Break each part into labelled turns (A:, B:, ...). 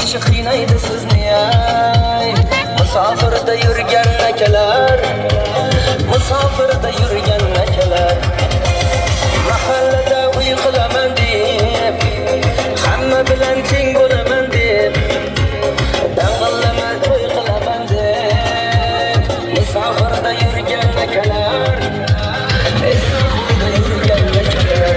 A: Neçe kynaydy sizni ay Musafirde yürgen akalar Musafirde yürgen akalar Mahallada uy qilaman deb Hamma bilan teng bo'laman deb Dang'illama to'y qilaman deb Musofirda yurgan akalar Istanbulda yurgan akalar.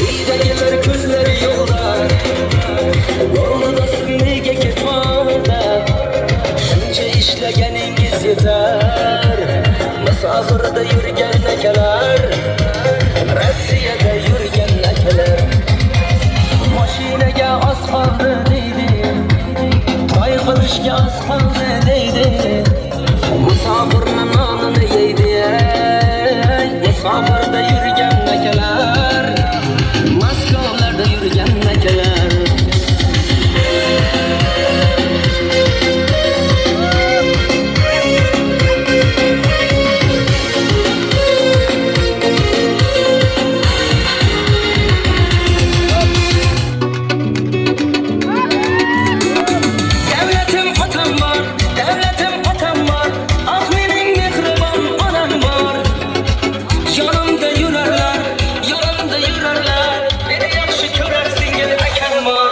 A: Uydagilar ko'zlari yo'lda, O'rnida nega ketmoqda? Shuncha ishlaganingiz yetar. Musofirda yurgan akalar, Rossiyada yurgan akalar. Mashinaga oz qoldi deydi, To'y qilishga oz qoldi deydi. Musofirni nonini yeydi. Musofirda yurgan akalar, Maskovlarda yurgan akalar. Devletim atam var, devletim atam var. Ah menim mehriban anam var. Yanımda yürürler, yanımda yürürler. Beni yaxşı görersin gel akam var.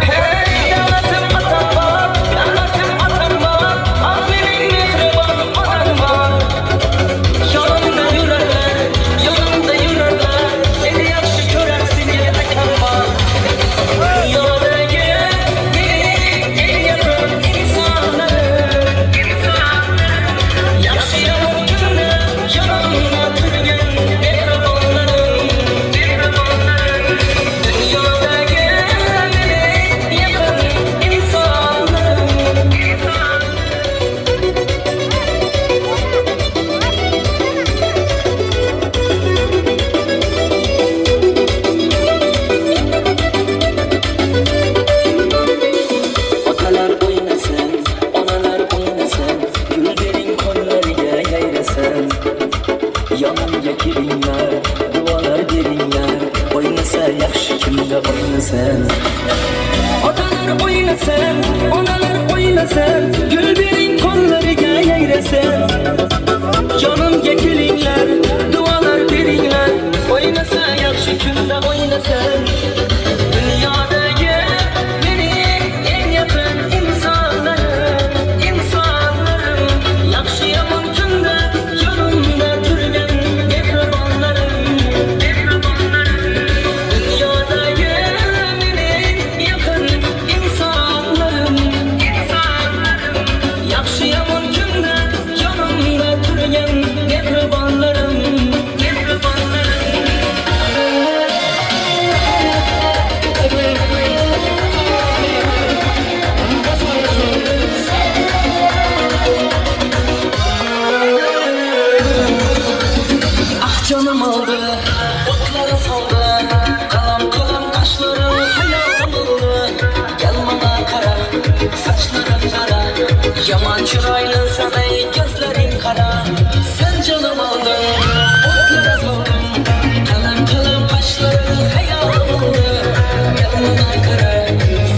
A: Hey devletim atam var, devletim atam var. Ah menim mehriban anam var. Yanımda yürürler, yanımda yürürler. Beni yaxşı görersin gel akam var. Dünyadaki benim en yakın insanlarım, Yaxşı yomon kunda yonimda turgan mehribonlarim, mehribonlarim. Dunyodagi mening yaqin insonlarim. Otalar o'ynasin, onalar o'ynasin, gul bering qo'llariga yayrasin. Yonimga kelinglar, duolar beringlar, o'ynasa yaxshi kunda o'ynasin. Otalar o'ynasin, onalar o'ynasin, gul bering qo'llariga yayrasin. Yonimga kelinglar, duolar beringlar, o'ynasa yaxshi kunda o'ynasin. Dunyodagi mening eng yaqin insonlarim, insonlarim, yaxshi yomon kunda yonimda turgan mehribonlarim, mehribonlarim. Dunyodagi mening yaqin insonlarim, insonlarim, yaxshi yomon kunda yonimda turgan mehribonlarim, mehribonlarim. Ah canım aldı, otlara saldı. Kalam kalam kaşların hayatım oldu. Gel bana kara, saçların kara. Yaman çıraylı sana gözlerin kara. Sen canım aldın, otlara saldın. Kalam kalam kaşların hayatım oldu. Gel bana kara,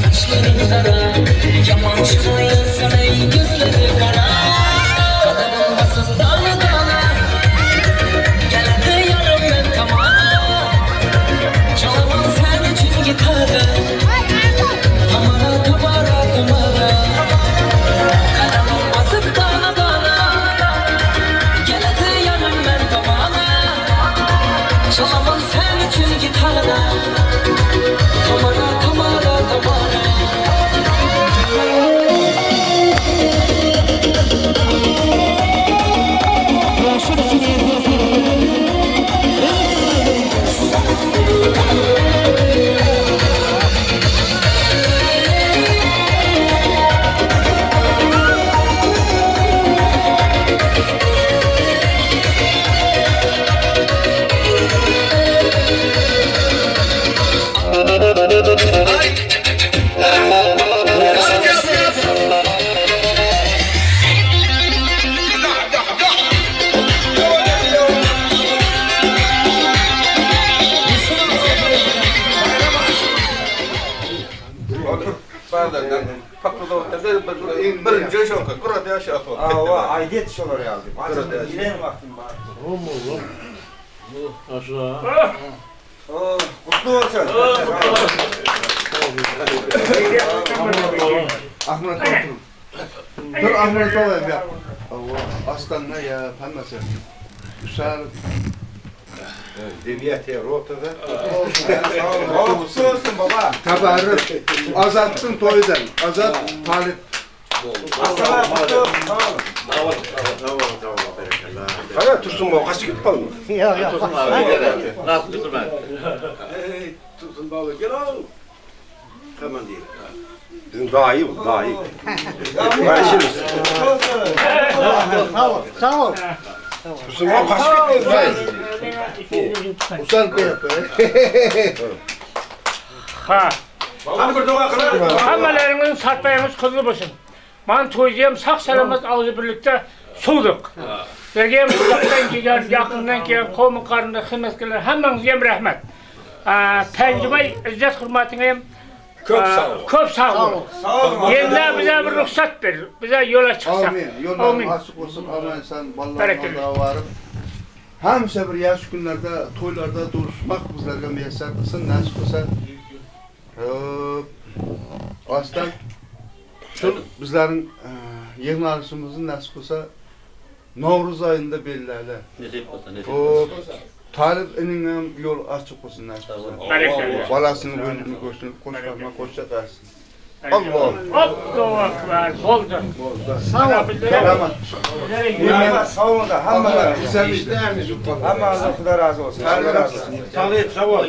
A: saçların kara. Yaman çıraylı sana gözlerin kara. Kadının basın dana dana. Geldi yarım ben tamam. Çalamam sen için gitarı. Tamara tamara tamara. Kadamım basıp dana.
B: Birinji şoňka Gyrat ýaşa.
C: Hawa, aýdyt şolar ýaly diýip. Gyrat ýaşa. Wagtym bar. Gutly bolsun.
B: Ahmet otur. Dur Ahmet olayım ya. Allah aslan ne ya hemmesi. Güzel.
D: Deviyet Avrupa'da.
C: Gutly bolsun baba.
B: Tabarruk. Azat'ın toydan. Azat Talip.
C: Aslan gutly bolsun. Sag boluň.
D: Qara Tursun baba qaçıp ketip qaldın?
E: Yo'q, yo'q.
F: Nasıl tutulmaz?
D: Ey Tursun baba gel al. Hemen değil. Bizim daha iyi bu, daha iyi. Görüşürüz.
C: Gutly bolsun.
E: Sag bol, sag bol.
D: Tursun baba qaçıp ketdi.
B: Usan yapıyor.
G: Ha.
D: Hani bir dua qilib.
G: Hammalaringiz sarpayınız kutlu olsun. Man to'yga sog' salomat og'zi birlikda suvdiq. Sizlarga ham uzoqdan kelgan, yaqindan kelgan qavm qarindosh xizmatkorlar hammangizga ham rahmat. Panjibay izzat hurmatingga ham
D: Ko'p sog' bo'l.
G: Ko'p sog' bo'ling.
C: Sag boluň.
G: Endi bize bir ruxsat ber. Bize yo'la chiqsak.
B: Amin. Yolların
G: Amin.
B: açık olsun. Aman sen
G: Bereketli.
B: ballarına varıp. Həmişə bir yaş günlerde, toylarda duruşmaq bizlərə müyəssər qılsın, nəsib qılsa. Hop. Aslan şu bizlərin e, yığınalışımızın nəsib qılsa Novruz ayında belirlərlər.
F: Nesip olsun, nesip olsun.
B: Hop. Talip ininin yol açık olsun nəsib qılsa.
G: Bereketli.
B: Balasını gözünü koşsun, koşmakla koşacak alsın. Allah.
G: Allahu akbar. Bo'ldi.
E: Sag bol.
B: Selamat.
C: Rahmat, sag boluň da hammalar.
B: Sen
C: Hammamızdan Xudo razı olsun. Allah razı olsun.
D: Talip sağ ol.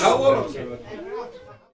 D: Sağ olun.